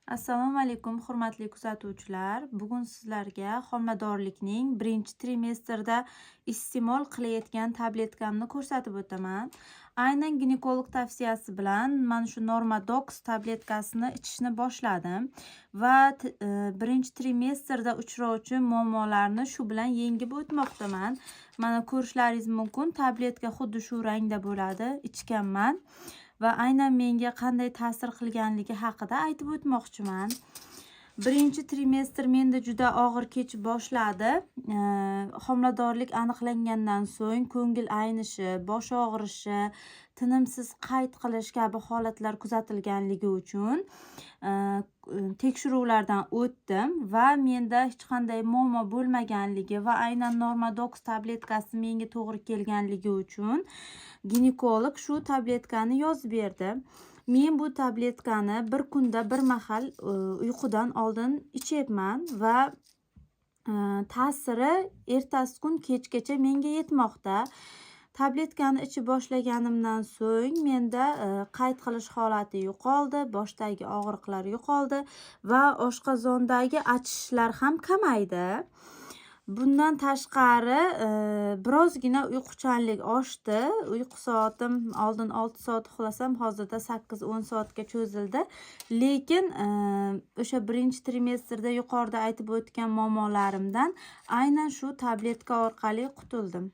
Assalomu alaykum, hurmatli kuzatuvchilar. Bugun sizlarga homiladorlikning birinchi trimestrda iste'mol qilayotgan tabletkamni ko'rsatib o'taman. Aynan ginekolog tavsiyasi bilan mana shu Normadox tabletkasini ichishni boshladim va birinchi trimestrda uchrovchi muammolarni shu bilan yengib o'tmoqdaman. Mana, ko'rishlaringiz mumkin, tabletka xuddi shu rangda bo'ladi, ichganman va aynan menga qanday ta'sir qilganligi haqida aytib o'tmoqchiman. Birinchi trimestr menda juda og'ir kechib boshladi. Homiladorlik aniqlangandan so'ng ko'ngil aynishi, bosh og'rishi, tinimsiz qayt qilish kabi holatlar kuzatilganligi uchun tekshiruvlardan o'tdim va menda hech qanday muammo bo'lmaganligi va aynan Normadox tabletkasi menga to'g'ri kelganligi uchun ginekolog shu tabletkani yozib berdi. Men bu tabletkani bir kunda bir mahal uyqudan oldin ichyapman va ta'siri ertasi kun kechgacha menga yetmoqda. Tabletkani ichib boshlaganimdan so'ng menda qayt qilish holati yo'qoldi, boshdagi og'riqlar yo'qoldi va oshqozondagi achishishlar ham kamaydi. Bundan tashqari, birozgina uyquchanlik oshdi. Uyqu soatim oldin 6 soat uxlasam, hozirda 8-10 soatga cho'zildi. Lekin o'sha birinchi trimestrda yuqorida aytib o'tgan muammolarimdan aynan shu tabletka orqali qutuldim.